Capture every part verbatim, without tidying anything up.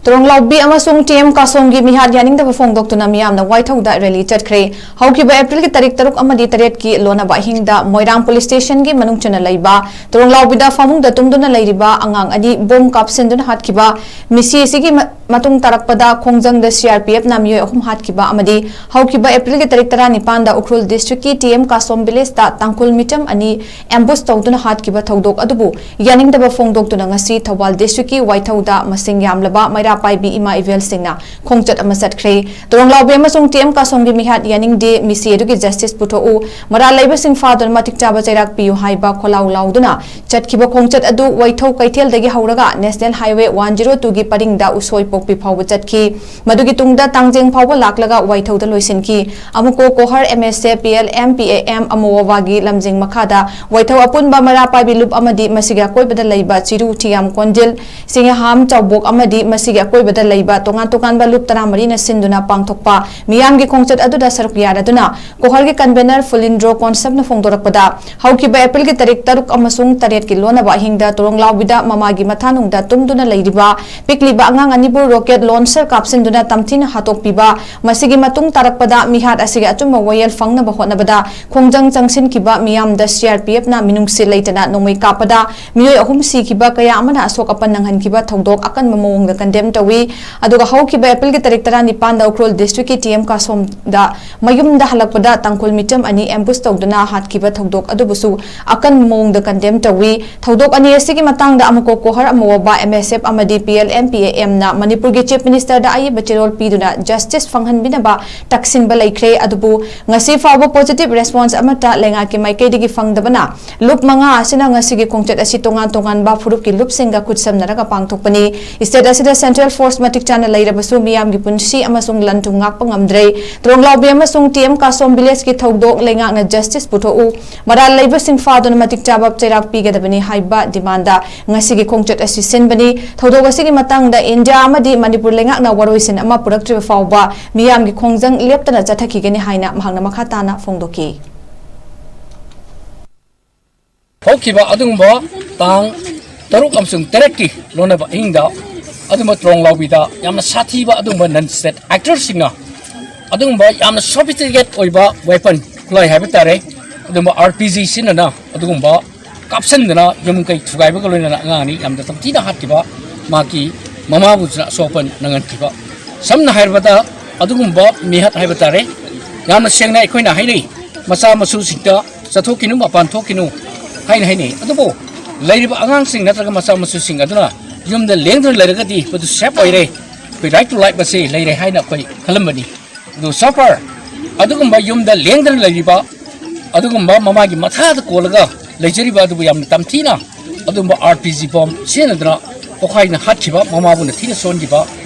ꯇꯣꯔꯣꯡꯂꯥꯎꯕꯤ ꯑꯃꯁꯨꯡ T M ꯀꯥꯁꯣꯝꯒꯤ ꯃꯤꯍꯥꯠ ꯌꯥꯅꯤꯡꯗꯕ ꯐꯣꯡꯗꯣꯛꯇꯨꯅ ꯃꯤꯌꯥꯝꯅ ꯋꯥꯏꯊꯧꯗ ꯔꯦꯂꯤ ꯆꯠꯈ꯭ꯔꯦ꯫ ꯍꯧꯈꯤꯕ ꯑꯦꯄ꯭ꯔꯤꯜꯒꯤ ꯇꯥꯔꯤꯛ ꯇꯔꯨꯛ ꯑꯃꯗꯤ ꯇꯔꯦꯠꯀꯤ ꯂꯣꯟꯅꯕ ꯑꯍꯤꯡꯗ ꯃꯣꯏꯔꯥꯡ ꯄꯨꯂꯤꯁ ꯁ꯭ꯇꯦꯁꯟꯒꯤ ꯃꯅꯨꯡ ꯆꯟꯅ ꯂꯩꯕ ꯇꯣꯔꯣꯡꯂꯥꯎꯕꯤꯗ ꯐꯃꯨꯡꯗ ꯇꯨꯝꯗꯨꯅ ꯂꯩꯔꯤꯕ ꯑꯉꯥꯡ ꯑꯅꯤ ꯕꯣꯝ ꯀꯥꯞꯁꯤꯟꯗꯨꯅ ꯍꯥꯠꯈꯤꯕ, ꯃꯤꯁꯤ ꯑꯁꯤꯒꯤ ꯃ-, ꯃꯇꯨꯡ ꯇꯥꯔꯛꯄꯗ ꯈꯣꯡꯖꯪꯗ ꯁꯤ ꯑꯥꯔ ꯄꯤ ꯑꯦꯐꯅ ꯃꯤꯑꯣꯏ ꯑꯍꯨꯝ ꯍꯥꯠꯈꯤꯕ ꯑꯃꯗꯤ ꯍꯧꯈꯤꯕ ꯑꯦꯄ꯭ꯔꯤꯜꯒꯤ ꯇꯥꯔꯤꯛ ꯇꯔꯥꯅꯤꯄꯥꯟꯗ ꯎꯈ꯭ꯔꯨꯜ ꯗꯤꯁꯇ꯭ꯔꯤꯛꯀꯤ ꯇꯤ ꯑꯦꯝ ꯀꯥꯁꯣꯝ ꯚꯤꯂꯦꯖꯇ ꯇꯥꯡꯈꯨꯜ ꯃꯤꯆꯝ ꯑꯅꯤ ꯑꯦꯝꯕꯨꯁ ꯇꯧꯗꯨꯅ ꯍꯥꯠꯈꯤꯕ ꯊꯧꯗꯣꯛ ꯑꯗꯨꯕꯨ ꯌꯥꯅꯤꯡꯗꯕ ꯐꯣꯡꯗꯣꯛꯇꯨꯅ ꯉꯁꯤ ꯊꯧꯕꯥꯜ ꯗꯤꯁꯇ꯭ꯔꯤꯛꯀꯤ ꯋꯥꯏꯊꯧꯗ ꯃꯁꯤꯡ ꯌꯥꯝꯂꯕ ꯃꯩꯔꯥ ꯄꯥꯏꯕꯤ ꯏꯃꯥ ꯏꯕꯦꯜꯁꯤꯡꯅ ꯈꯣꯡꯆꯠ ꯑꯃ ꯆꯠꯈ꯭ꯔꯦ꯫ ꯇꯣꯔꯣꯡꯂꯥꯎꯕꯤ ꯑꯃꯁꯨꯡ ꯇꯤ ꯑꯦꯝ ꯀꯥꯁꯣꯝꯒꯤ ꯃꯤꯍꯥꯠ ꯌꯥꯅꯤꯡꯗꯦ, ꯃꯤꯁꯤ ꯑꯗꯨꯒꯤ ꯖꯁꯇꯤꯁ ꯄꯨꯊꯣꯛꯎ, ꯃꯔꯥꯜ ꯂꯩꯕꯁꯤꯡ ꯐꯥꯗꯨꯅ ꯃꯇꯤꯛ ꯆꯥꯕ ꯆꯩꯔꯥꯛ ꯄꯤꯌꯨ ꯍꯥꯏꯕ ꯈꯣꯜꯂꯥꯎ ꯂꯥꯎꯗꯨꯅ ꯆꯠꯈꯤꯕ ꯈꯣꯡꯆꯠ ꯑꯗꯨ ꯋꯥꯏꯊꯧ ꯀꯩꯊꯦꯜꯗꯒꯤ ꯍꯧꯔꯒ ꯅꯦꯁꯅꯦꯜ ꯍꯥꯏꯋꯦ ꯋꯥꯟ ꯖꯤꯔꯣ ꯇꯨꯒꯤ ꯄꯔꯤꯡꯗ ꯎꯁꯣꯏ ꯄꯣꯛꯄꯤ ꯐꯥꯎꯕ ꯆꯠꯈꯤ꯫ ꯃꯗꯨꯒꯤ ꯇꯨꯡꯗ ꯇꯥꯡꯖꯦꯡ ꯐꯥꯎꯕ ꯂꯥꯛꯂꯒ ꯋꯥꯏꯊꯧꯗ ꯂꯣꯏꯁꯤꯟꯈꯤ꯫ ꯑꯃꯨꯀꯣ ꯀꯣꯍꯔ M S A, P L M, P A M, ꯑꯃꯣꯋꯥꯒꯤ ꯂꯝꯖꯤꯡ ꯃꯈꯥꯗ ꯋꯥꯏꯊꯧ ꯑꯄꯨꯟꯕ ꯃꯩꯔꯥ ꯄꯥꯏꯕꯤ ꯂꯨꯞ ꯑꯃꯗꯤ ꯃꯁꯤꯒꯤ ꯑꯀꯣꯏꯕꯗ ꯂꯩꯕ ꯆꯤꯔꯨ, ꯊꯤꯌꯥꯝ ꯀꯣꯟꯖꯤꯜ, ꯁꯤꯡꯍꯥꯝ ꯆꯥꯎꯕꯣꯛ ꯑꯃꯗꯤ ꯃꯁꯤꯒꯤ ꯑꯀꯣꯏꯕꯗ ꯂꯩꯕ ꯇꯣꯉꯥꯟ ꯇꯣꯉꯥꯟꯕ ꯂꯨꯞ ꯇꯔꯥꯃꯔꯤꯅ ꯁꯤꯟꯗꯨꯅ ꯄꯥꯡꯊꯣꯛꯄ ꯃꯤꯌꯥꯝꯒꯤ ꯈꯣꯡꯆꯠ ꯑꯗꯨꯗ ꯁꯔꯨꯛ ꯌꯥꯅꯗꯨꯅ ꯀꯣꯍꯔꯒꯤ ꯀꯟꯚꯦꯅꯔ ꯐꯨꯂꯤꯟꯗ꯭ꯔꯣ ꯀꯣꯟꯁꯞꯅ ꯐꯣꯡꯗꯣꯔꯛꯄꯗ, ꯍꯧꯈꯤꯕ ꯑꯦꯄ꯭ꯔꯤꯜꯒꯤ ꯇꯥꯔꯤꯛ ꯇꯔꯨꯛ ꯑꯃꯁꯨꯡ ꯇꯔꯦꯠꯀꯤ ꯂꯣꯟꯅꯕ ꯑꯍꯤꯡꯗ ꯇꯣꯔꯣꯡꯂꯥꯎꯕꯤꯗ ꯃꯃꯥꯒꯤ ꯃꯊꯥꯅꯨꯡꯗ ꯇꯨꯝꯗꯨꯅ ꯂꯩꯔꯤꯕ ꯄꯤꯛꯂꯤꯕ ꯑꯉꯥꯡ ꯑꯅꯤꯕꯨ ꯔꯣꯀꯦꯠ ꯂꯣꯟꯁꯔ ꯀꯥꯞꯁꯤꯟꯗꯨꯅ ꯇꯝꯊꯤꯅ ꯍꯥꯠꯇꯣꯛꯄꯤꯕ, ꯃꯁꯤꯒꯤ ꯃꯇꯨꯡ ꯇꯥꯔꯛꯄꯗ ꯃꯤꯍꯥꯠ ꯑꯁꯤꯒꯤ ꯑꯆꯨꯝꯕ ꯋꯥꯌꯦꯜ ꯐꯪꯅꯕ ꯍꯣꯠꯅꯕꯗ ꯈꯣꯡꯖꯪ ꯆꯪꯁꯤꯟꯈꯤꯕ ꯃꯤꯌꯥꯝꯗ ꯁꯤ ꯑꯥꯔ ꯄꯤ ꯑꯦꯐꯅ ꯃꯤꯅꯨꯡꯁꯤ ꯂꯩꯇꯅ ꯅꯣꯡꯃꯩ ꯀꯥꯞꯄꯗ ꯃꯤꯑꯣꯏ ꯑꯍꯨꯝ ꯁꯤꯈꯤꯕ, ꯀꯌꯥ ꯑꯃꯅ ꯑꯁꯣꯛ ꯑꯄꯟ ꯅꯪꯍꯟꯈꯤꯕ ꯊꯧꯗꯣꯛ ꯑꯀꯟꯕ ꯃꯑꯣꯡꯗ ꯀꯟꯗꯦꯝ ꯇꯧꯏ꯫ ꯑꯗꯨꯒ ꯍꯧꯈꯤꯕ ꯑꯦꯄ꯭ꯔꯤꯜꯒꯤ ꯇꯥꯔꯤꯛ ꯇꯔꯥꯅꯤꯄꯥꯟꯗ ꯎꯈ꯭ꯔꯨꯜ ꯗꯤꯁꯇ꯭ꯔꯤꯛꯀꯤ ꯇꯤ ꯑꯦꯝ ꯀꯥꯁꯣꯝꯗ ꯃꯌꯨꯝꯗ ꯍꯜꯂꯛꯄꯗ ꯇꯥꯡꯈꯨꯜ ꯃꯤꯆꯝ ꯑꯅꯤ ꯑꯦꯝꯕꯨꯁ ꯇꯧꯗꯨꯅ ꯍꯥꯠꯈꯤꯕ ꯊꯧꯗꯣꯛ ꯑꯗꯨꯕꯨꯁꯨ ꯑꯀꯟꯕ ꯃꯑꯣꯡꯗ ꯀꯟꯗꯦꯝ ꯇꯧꯏ꯫ ꯊꯧꯗꯣꯛ ꯑꯅꯤ ꯑꯁꯤꯒꯤ ꯃꯇꯥꯡꯗ ꯑꯃꯨꯀꯣ ꯀꯣꯍꯔ ꯑꯃꯣꯋꯥꯕ ꯑꯦꯝ ꯑꯦꯁ ꯑꯦꯐ ꯑꯃꯗꯤ ꯄꯤ ꯑꯦꯜ ꯑꯦꯝ ꯄꯤ ꯑꯦ ꯑꯦꯝꯅ ꯃꯅꯤꯄꯨꯔꯒꯤ ꯆꯤꯐ ꯃꯤꯅꯤꯁꯇꯔꯗ ꯑꯏꯕ ꯆꯦꯔꯣꯜ ꯄꯤꯗꯨꯅ ꯖꯁꯇꯤꯁ ꯐꯪꯍꯟꯕꯤꯅꯕ ꯇꯛꯁꯤꯟꯕ ꯂꯩꯈ꯭ꯔꯦ꯫ ꯑꯗꯨꯕꯨ ꯉꯁꯤ ꯐꯥꯎꯕ ꯄꯣꯖꯤꯇꯤꯚ ꯔꯦꯁꯄꯣꯟꯁ ꯑꯃꯠꯇ ꯂꯩꯉꯥꯛꯀꯤ ꯃꯥꯏꯀꯩꯗꯒꯤ ꯐꯪꯗꯕꯅ ꯂꯨꯞ ꯃꯉꯥ ꯑꯁꯤꯅ ꯉꯁꯤꯒꯤ ꯈꯣꯡꯆꯠ ꯑꯁꯤ ꯇꯣꯉꯥꯟ ꯇꯣꯉꯥꯟꯕ ꯐꯨꯔꯨꯞꯀꯤ ꯂꯨꯞꯁꯤꯡꯒ ꯈꯨꯠꯁꯝꯅꯔꯒ ꯄꯥꯡꯊꯣꯛꯄꯅꯤ꯫ ꯁ꯭ꯇꯦꯠ ꯑꯁꯤꯗ ꯁꯦꯟꯇ꯭ꯔꯦꯜ ꯐꯣꯔꯁ ꯃꯇꯤꯛ ꯆꯥꯅ ꯂꯩꯔꯕꯁꯨ ꯃꯤꯌꯥꯝꯒꯤ ꯄꯨꯟꯁꯤ ꯑꯃꯁꯨꯡ ꯂꯟ ꯊꯨꯝ ꯉꯥꯛꯄ ꯉꯝꯗ꯭ꯔꯦ꯫ ꯇꯣꯔꯣꯡꯂꯥꯎꯕꯤ ꯑꯃꯁꯨꯡ ꯇꯤ ꯑꯦꯝ ꯀꯥꯁꯣꯝ ꯚꯤꯂꯦꯖꯀꯤ ꯊꯧꯗꯣꯛ ꯂꯩꯉꯥꯛꯅ ꯖꯁꯇꯤꯁ ꯄꯨꯊꯣꯛꯎ, ꯃꯔꯥꯜ ꯂꯩꯕꯁꯤꯡ ꯐꯥꯗꯨꯅ ꯃꯇꯤꯛ ꯆꯥꯕ ꯆꯩꯔꯥꯛ ꯄꯤꯒꯗꯕꯅꯤ ꯍꯥꯏꯕ ꯗꯤꯃꯥꯟꯗ ꯉꯁꯤꯒꯤ ꯈꯣꯡꯆꯠ ꯑꯁꯤ ꯁꯤꯟꯕꯅꯤ꯫ ꯊꯧꯗꯣꯛ ꯑꯁꯤꯒꯤ ꯃꯇꯥꯡꯗ ꯏꯟꯗꯤꯌꯥ ꯑꯃꯗꯤ ꯃꯅꯤꯄꯨꯔ ꯂꯩꯉꯥꯛꯅ ꯋꯥꯔꯣꯏꯁꯤꯟ ꯑꯃ ꯄꯨꯔꯛꯇ꯭ꯔꯤꯕ ꯐꯥꯎꯕ ꯃꯤꯌꯥꯝꯒꯤ ꯈꯣꯡꯖꯪ ꯂꯦꯞꯇꯅ ꯆꯠꯊꯈꯤꯒꯅꯤ ꯍꯥꯏꯅ ꯃꯍꯥꯛꯅ ꯃꯈꯥ ꯇꯥꯅ ꯐꯣꯡꯗꯣꯛꯈꯤ꯫ ꯍꯧꯈꯤꯕ ꯑꯗꯨꯒꯨꯝꯕ ꯇꯥꯡ ꯇꯔꯨꯛ ꯑꯃꯁꯨꯡ ꯇꯔꯦꯠꯀꯤ ꯂꯣꯟꯅꯕ ꯑꯍꯤꯡꯗ ꯑꯗꯨꯝꯕ ꯇ꯭ꯔꯣꯡ ꯂꯥꯎꯕꯤꯗ ꯌꯥꯝꯅ ꯁꯥꯊꯤꯕ ꯑꯗꯨꯒꯨꯝꯕ non state actorꯁꯤꯡꯅ ꯑꯗꯨꯒꯨꯝꯕ ꯌꯥꯝꯅ sophisticated ꯑꯣꯏꯕ weapon, ꯈꯨꯠꯂꯥꯏ ꯍꯥꯏꯕ ꯇꯥꯔꯦ, ꯑꯗꯨꯝꯕ R P G ꯁꯤꯖꯤꯟꯅꯅ ꯑꯗꯨꯒꯨꯝꯕ ꯀꯥꯞꯁꯤꯟꯗꯅ ꯌꯨꯝ ꯀꯩ ꯊꯨꯒꯥꯏꯕꯒ ꯂꯣꯏꯅꯅ ꯑꯉꯥꯡ ꯑꯅꯤ ꯌꯥꯝꯅ ꯇꯝꯊꯤꯅ ꯍꯥꯠꯈꯤꯕ, ꯃꯍꯥꯛꯀꯤ ꯃꯃꯥꯕꯨꯁꯨ ꯑꯁꯣꯛ ꯑꯄꯟ ꯅꯪꯍꯟꯈꯤꯕ꯫ ꯁꯝꯅ ꯍꯥꯏꯔꯕꯗ, ꯑꯗꯨꯒꯨꯝꯕ ꯃꯤꯍꯠ ꯍꯥꯏꯕ ꯇꯥꯔꯦ, ꯌꯥꯝꯅ ꯁꯦꯡꯅ ꯑꯩꯈꯣꯏꯅ ꯍꯥꯏꯅꯩ, ꯃꯆꯥ ꯃꯁꯨꯁꯤꯡꯗ "ꯆꯠꯊꯣꯛꯈꯤꯅꯨ, ꯃꯄꯥꯟ ꯊꯣꯛꯈꯤꯅꯨ" ꯍꯥꯏꯅ ꯍꯥꯏꯅꯩ꯫ ꯑꯗꯨꯕꯨ ꯂꯩꯔꯤꯕ ꯑꯉꯥꯡꯁꯤꯡ ꯅꯠꯇ꯭ꯔꯒ ꯃꯆꯥ ꯃꯁꯨꯁꯤꯡ ꯑꯗꯨꯅ ꯌꯨꯝꯗ ꯂꯦꯡꯗꯅ ꯂꯩꯔꯒꯗꯤ ꯃꯗꯨ safe ꯑꯣꯏꯔꯦ, ꯑꯩꯈꯣꯏ right to life ꯑꯁꯤ ꯂꯩꯔꯦ ꯍꯥꯏꯅ ꯑꯩꯈꯣꯏ ꯈꯜꯂꯝꯕꯅꯤ꯫ ꯑꯗꯨ so far ꯑꯗꯨꯒꯨꯝꯕ ꯌꯨꯝꯗ ꯂꯦꯡꯗꯅ ꯂꯩꯔꯤꯕ, ꯑꯗꯨꯒꯨꯝꯕ ꯃꯃꯥꯒꯤ ꯃꯊꯥꯗ ꯀꯣꯜꯂꯒ ꯂꯩꯖꯔꯤꯕ ꯑꯗꯨꯕꯨ ꯌꯥꯝꯅ ꯇꯝꯊꯤꯅ ꯑꯗꯨꯒꯨꯝꯕ R P G bomb ꯁꯤꯖꯤꯟꯅꯗꯨꯅ ꯄꯣꯈꯥꯏꯅ ꯍꯥꯠꯈꯤꯕ, ꯃꯃꯥꯕꯨꯅ ꯊꯤꯅ ꯁꯣꯟꯈꯤꯕ,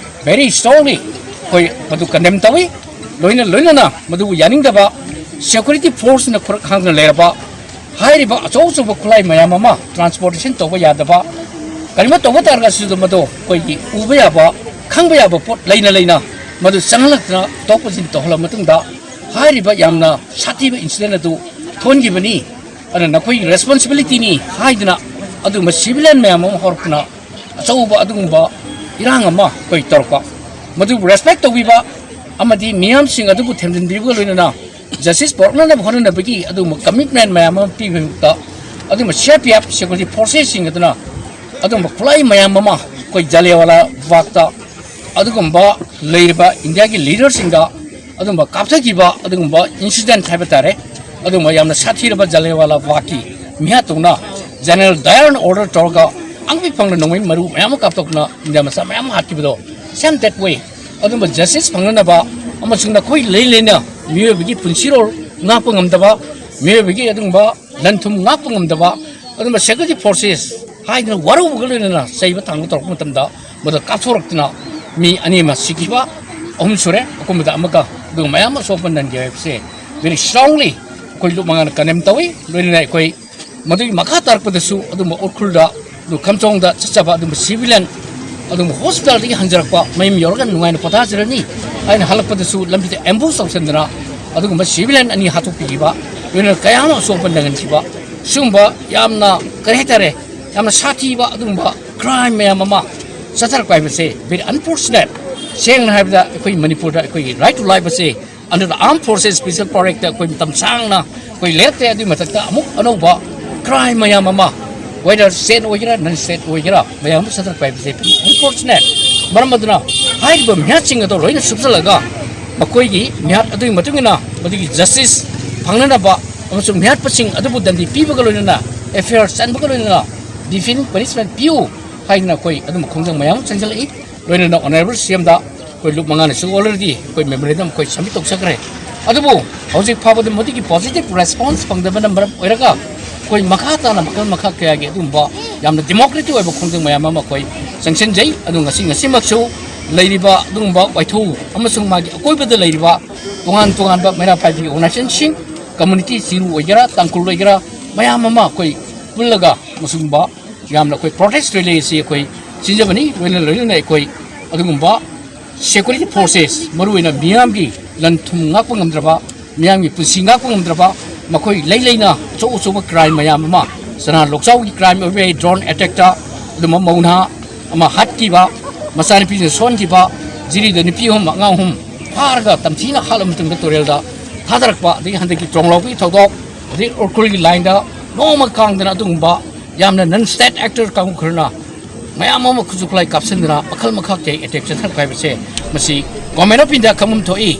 very strongly ꯑꯩꯈꯣꯏ ꯃꯗꯨ condemn ꯇꯧꯏ꯫ ꯂꯣꯏꯅ ꯂꯣꯏꯅꯅ ꯃꯗꯨꯕꯨ ꯌꯥꯅꯤꯡꯗꯕ security forceꯅ ꯈꯨꯔꯛ ꯍꯥꯡꯗꯨꯅ ꯂꯩꯔꯕ ꯍꯥꯏꯔꯤꯕ ꯑꯆꯧ ꯑꯆꯧꯕ ꯈꯨꯠꯂꯥꯏ ꯃꯌꯥꯝ ꯑꯃ transportation ꯇꯧꯕ ꯌꯥꯗꯕ, ꯀꯔꯤꯒꯨꯝꯕ ꯇꯧꯕ ꯇꯥꯔꯒꯁꯨ ꯃꯗꯨ ꯑꯩꯈꯣꯏꯒꯤ ꯎꯕ ꯌꯥꯕ, ꯈꯪꯕ ꯌꯥꯕ ꯄꯣꯠ ꯂꯩꯅ ꯂꯩꯅ ꯃꯗꯨ ꯆꯪꯍꯜꯂꯛꯇꯅ ꯊꯣꯛ ꯄꯨꯁꯤꯟ ꯇꯧꯍꯜꯂꯕ ꯃꯇꯨꯡꯗ ꯍꯥꯏꯔꯤꯕ ꯌꯥꯝꯅ ꯁꯥꯊꯤꯕ incident ꯑꯗꯨ ꯊꯣꯛꯍꯟꯈꯤꯕꯅꯤ꯫ ꯑꯗꯨꯅ ꯅꯈꯣꯏꯒꯤ responsibilityꯅꯤ ꯍꯥꯏꯗꯨꯅ ꯑꯗꯨꯒꯨꯝꯕ civilian ꯃꯌꯥꯝ ꯑꯃ ꯍꯧꯔꯛꯇꯨꯅ ꯑꯆꯧꯕ ꯑꯗꯨꯒꯨꯝꯕ ꯏꯔꯥꯡ ꯑꯃ ꯑꯩꯈꯣꯏ ꯇꯧꯔꯛꯄ, ꯃꯗꯨꯕꯨ respect ꯇꯧꯕꯤꯕ ꯑꯃꯗꯤ ꯃꯤꯌꯥꯝꯁꯤꯡ ꯑꯗꯨꯕꯨ ꯊꯦꯝꯖꯤꯟꯕꯤꯕꯒ ꯂꯣꯏꯅꯅ justice ꯄꯨꯔꯛꯅꯅꯕ ꯍꯣꯠꯅꯅꯕꯒꯤ ꯑꯗꯨꯒꯨꯝꯕ commitment ꯃꯌꯥꯝ ꯑꯃ ꯄꯤꯕꯒꯤꯗꯃꯛꯇ ꯑꯗꯨꯒꯨꯝꯕ C R P F security forcesꯁꯤꯡ ꯑꯗꯨꯅ ꯑꯗꯨꯒꯨꯝꯕ ꯈꯨꯠꯂꯥꯏ ꯃꯌꯥꯝ ꯑꯃ ꯑꯩꯈꯣꯏ ꯖꯥꯂꯤꯌꯥꯟꯋꯥꯂꯥ ꯕꯥꯒꯇ ꯑꯗꯨꯒꯨꯝꯕ ꯂꯩꯔꯤꯕ ꯏꯟꯗꯤꯌꯥꯒꯤ leaderꯁꯤꯡꯗ ꯑꯗꯨꯒꯨꯝꯕ ꯀꯥꯞꯊꯈꯤꯕ ꯑꯗꯨꯒꯨꯝꯕ incident ꯍꯥꯏꯕ ꯇꯥꯔꯦ, ꯑꯗꯨꯒꯨꯝꯕ ꯌꯥꯝꯅ ꯁꯥꯊꯤꯔꯕ ꯖꯥꯂꯤꯌꯥꯟꯋꯥꯂꯥ ꯕꯥꯒꯀꯤ ꯃꯤꯍꯥꯠꯇꯧꯅ General Dyer order ꯇꯧꯔꯒ ꯑꯉꯛꯄ ꯐꯪꯅ ꯅꯣꯡꯃꯩ ꯃꯔꯨ ꯃꯌꯥꯝ ꯑꯃ ꯀꯥꯞꯊꯣꯛꯇꯨꯅ ꯏꯟꯗꯤꯌꯥ ꯃꯆꯥ ꯃꯌꯥꯝ ꯑꯃ ꯍꯥꯠꯈꯤꯕꯗꯣ, same that way ꯑꯗꯨꯝꯕ justice ꯐꯪꯅꯅꯕ ꯑꯃꯁꯨꯡ ꯅꯈꯣꯏ ꯂꯩ ꯂꯩꯅ ꯃꯤꯑꯣꯏꯕꯒꯤ ꯄꯨꯟꯁꯤꯔꯣꯜ ꯉꯥꯛꯄ ꯉꯝꯗꯕ, ꯃꯤꯑꯣꯏꯕꯒꯤ ꯑꯗꯨꯒꯨꯝꯕ ꯂꯟ ꯊꯨꯝ ꯉꯥꯛꯄ ꯉꯝꯗꯕ, ꯑꯗꯨꯒꯨꯝꯕ security forces ꯍꯥꯏꯗꯅ ꯋꯥꯔꯧꯕꯒ ꯂꯣꯏꯅꯅ ꯆꯩꯕ ꯊꯥꯡꯕ ꯇꯧꯔꯛꯄ ꯃꯇꯝꯗ ꯃꯗꯨ ꯀꯥꯞꯊꯣꯔꯛꯇꯨꯅ ꯃꯤ ꯑꯅꯤ ꯑꯃ ꯁꯤꯈꯤꯕ, ꯑꯍꯨꯝ ꯁꯨꯔꯦ, ꯑꯀꯨꯝꯕꯗ ꯑꯃꯒ ꯑꯗꯨꯒ ꯃꯌꯥꯝ ꯑꯃ ꯑꯁꯣꯛ ꯑꯄꯟ ꯅꯪꯈꯤ ꯍꯥꯏꯕꯁꯦ very strongly ꯑꯩꯈꯣꯏ ꯂꯨꯞ ꯃꯉꯥꯅ condemn ꯇꯧꯏ꯫ ꯂꯣꯏꯅꯅ ꯑꯩꯈꯣꯏ ꯃꯗꯨꯒꯤ ꯃꯈꯥ ꯇꯥꯔꯛꯄꯗꯁꯨ ꯑꯗꯨꯝꯕ ꯎꯈ꯭ꯔꯨꯜꯗ, ꯑꯗꯨ ꯈꯝꯖꯣꯡꯗ ꯆꯠꯆꯕ ꯑꯗꯨꯝꯕ civilian, ꯑꯗꯨꯝꯕ hospitalꯗꯒꯤ ꯍꯟꯖꯔꯛꯄ ꯃꯌꯨꯝ ꯌꯧꯔꯒ ꯅꯨꯡꯉꯥꯏꯅ ꯄꯣꯊꯥꯖꯔꯅꯤ ꯍꯥꯏꯅ ꯍꯜꯂꯛꯄꯗꯁꯨ ꯂꯝꯕꯤꯗ ambush ꯇꯧꯁꯤꯟꯗꯅ ꯑꯗꯨꯒꯨꯝꯕ civilian ꯑꯅꯤ ꯍꯥꯠꯇꯣꯛꯄꯤꯈꯤꯕ, ꯂꯣꯏꯅꯅ ꯀꯌꯥ ꯑꯃ ꯑꯁꯣꯛ ꯑꯄꯟ ꯅꯪꯍꯟꯈꯤꯕ, ꯁꯤꯒꯨꯝꯕ ꯌꯥꯝꯅ, ꯀꯔꯤ ꯍꯥꯏꯇꯥꯔꯦ, ꯌꯥꯝꯅ ꯁꯥꯊꯤꯕ ꯑꯗꯨꯒꯨꯝꯕ crime ꯃꯌꯥꯝ ꯑꯃ ꯆꯠꯊꯔꯛꯄ ꯍꯥꯏꯕꯁꯦ very unfortunate꯫ ꯁꯦꯡꯅ ꯍꯥꯏꯔꯕꯗ ꯑꯩꯈꯣꯏ ꯃꯅꯤꯄꯨꯔꯗ ꯑꯩꯈꯣꯏꯒꯤ right to life ꯑꯁꯦ under the Armed Forces Special Power Act ꯑꯩꯈꯣꯏ ꯃꯇꯝ ꯁꯥꯡꯅ ꯑꯩꯈꯣꯏ ꯂꯩꯔꯛꯇꯦ꯫ ꯑꯗꯨꯒꯤ ꯃꯊꯛꯇ ꯑꯃꯨꯛ ꯑꯅꯧꯕ crime ꯃꯌꯥꯝ ꯑꯃ, whether state ꯑꯣꯏꯒꯦꯔꯥ non state ꯑꯣꯏꯒꯦꯔꯥ, ꯃꯌꯥꯝ ꯑꯃ ꯆꯠꯊꯔꯛꯄ ꯍꯥꯏꯕꯁꯦ unfortunate꯫ ꯃꯔꯝ ꯑꯗꯨꯅ ꯍꯥꯏꯔꯤꯕ ꯃꯤꯍꯥꯠꯁꯤꯡ ꯑꯗꯣ ꯂꯣꯏꯅ ꯁꯨꯞꯆꯜꯂꯒ ꯃꯈꯣꯏꯒꯤ ꯃꯤꯍꯥꯠ ꯑꯗꯨꯒꯤ ꯃꯇꯨꯡ ꯏꯟꯅ ꯃꯗꯨꯒꯤ justice ꯐꯪꯅꯅꯕ ꯑꯃꯁꯨꯡ ꯃꯤꯍꯥꯠꯄꯁꯤꯡ ꯑꯗꯨꯕꯨ ꯗꯟꯗꯤ ꯄꯤꯕꯒ ꯂꯣꯏꯅꯅ, F I R ꯆꯟꯕꯒ ꯂꯣꯏꯅꯅ definitive punishment ꯄꯤꯌꯨ ꯍꯥꯏꯗꯅ ꯑꯩꯈꯣꯏ ꯑꯗꯨꯝꯕ ꯈꯣꯡꯖꯪ ꯃꯌꯥꯝ ꯑꯃ ꯆꯪꯁꯤꯜꯂꯛꯏ꯫ ꯂꯣꯏꯅꯅ Honourable C M ꯗ ꯑꯩꯈꯣꯏ ꯂꯨꯞ ꯃꯉꯥꯅꯁꯨ already ꯑꯩꯈꯣꯏ memorandum ꯑꯩꯈꯣꯏ submit ꯇꯧꯖꯈ꯭ꯔꯦ꯫ ꯑꯗꯨꯕꯨ ꯍꯧꯖꯤꯛ ꯐꯥꯎꯕꯗ ꯃꯗꯨꯒꯤ positive response ꯐꯪꯗꯕꯅ ꯃꯔꯝ ꯑꯣꯏꯔꯒ ꯑꯩꯈꯣꯏ ꯃꯈꯥ ꯇꯥꯅ ꯃꯈꯜ ꯃꯈꯥ ꯀꯌꯥꯒꯤ ꯑꯗꯨꯒꯨꯝꯕ ꯌꯥꯝꯅ democratic ꯑꯣꯏꯕ ꯈꯣꯡꯖꯪ ꯃꯌꯥꯝ ꯑꯃ ꯑꯩꯈꯣꯏ ꯆꯪꯁꯤꯟꯖꯩ꯫ ꯑꯗꯨ ꯉꯁꯤ, ꯉꯁꯤꯃꯛꯁꯨ ꯂꯩꯔꯤꯕ ꯑꯗꯨꯒꯨꯝꯕ ꯋꯥꯏꯊꯧ ꯑꯃꯁꯨꯡ ꯃꯥꯒꯤ ꯑꯀꯣꯏꯕꯗ ꯂꯩꯔꯤꯕ ꯇꯣꯉꯥꯟ ꯇꯣꯉꯥꯟꯕ ꯃꯩꯔꯥ ꯄꯥꯏꯕꯤꯒꯤ organization ꯁꯤꯡ, community, ꯆꯤꯔꯨ ꯑꯣꯏꯒꯦꯔꯥ, ꯇꯥꯡꯈꯨꯜ ꯑꯣꯏꯒꯦꯔꯥ, ꯃꯌꯥꯝ ꯑꯃ ꯑꯩꯈꯣꯏ ꯄꯨꯜꯂꯒ ꯃꯁꯤꯒꯨꯝꯕ ꯌꯥꯝꯅ ꯑꯩꯈꯣꯏ protest rally ꯑꯁꯤ ꯑꯩꯈꯣꯏ ꯁꯤꯟꯖꯕꯅꯤ꯫ ꯂꯣꯏꯅ ꯂꯣꯏꯅꯅ ꯑꯩꯈꯣꯏ ꯑꯗꯨꯒꯨꯝꯕ security forces, ꯃꯔꯨꯑꯣꯏꯅ ꯃꯤꯌꯥꯝꯒꯤ ꯂꯟ ꯊꯨꯝ ꯉꯥꯛꯄ ꯉꯝꯗ꯭ꯔꯕ, ꯃꯤꯌꯥꯝꯒꯤ ꯄꯨꯟꯁꯤ ꯉꯥꯛꯄ ꯉꯝꯗ꯭ꯔꯕ, ꯃꯈꯣꯏ ꯂꯩ ꯂꯩꯅ ꯑꯆꯧ ꯑꯆꯧꯕ crime ꯃꯌꯥꯝ ꯑꯃ, ꯆꯅꯥ ꯂꯣꯛꯆꯥꯎꯒꯤ crime ꯑꯣꯏꯕ ꯌꯥꯏ, drone attackꯇ ꯑꯗꯨꯝꯕ ꯃꯧ ꯅꯍꯥ ꯑꯃ ꯍꯥꯠꯈꯤꯕ, ꯃꯆꯥꯅꯨꯄꯤꯁꯤꯡ ꯁꯣꯟꯈꯤꯕ, ꯖꯤꯔꯤꯗ ꯅꯨꯄꯤ ꯑꯍꯨꯝ, ꯑꯉꯥꯡ ꯑꯍꯨꯝ ꯐꯥꯔꯒ ꯇꯝꯊꯤꯅ ꯍꯥꯠꯂꯕ ꯃꯇꯨꯡꯗ ꯇꯨꯔꯦꯜꯗ ꯊꯥꯗꯔꯛꯄ, ꯑꯗꯒꯤ ꯍꯟꯗꯛꯀꯤ ꯇ꯭ꯔꯣꯡꯂꯥꯎꯕꯒꯤ ꯊꯧꯗꯣꯛ, ꯑꯗꯩ ꯎꯈ꯭ꯔꯨꯜꯒꯤ lineꯗ ꯅꯣꯡꯃ ꯀꯥꯡꯗꯅ ꯑꯗꯨꯒꯨꯝꯕ ꯌꯥꯝꯅ non state actor ꯀꯥꯡꯕꯨ ꯈꯔꯅ ꯃꯌꯥꯝ ꯑꯃ ꯈꯨꯠꯁꯨ ꯈꯨꯠꯂꯥꯏ ꯀꯥꯞꯁꯤꯟꯗꯅ ꯃꯈꯜ ꯃꯈꯥ ꯀꯌꯥ attack ꯆꯠꯊꯔꯛꯄ ꯍꯥꯏꯕꯁꯦ, ꯃꯁꯤ Government of India ꯈꯪꯐꯝ ꯊꯣꯛꯏ꯫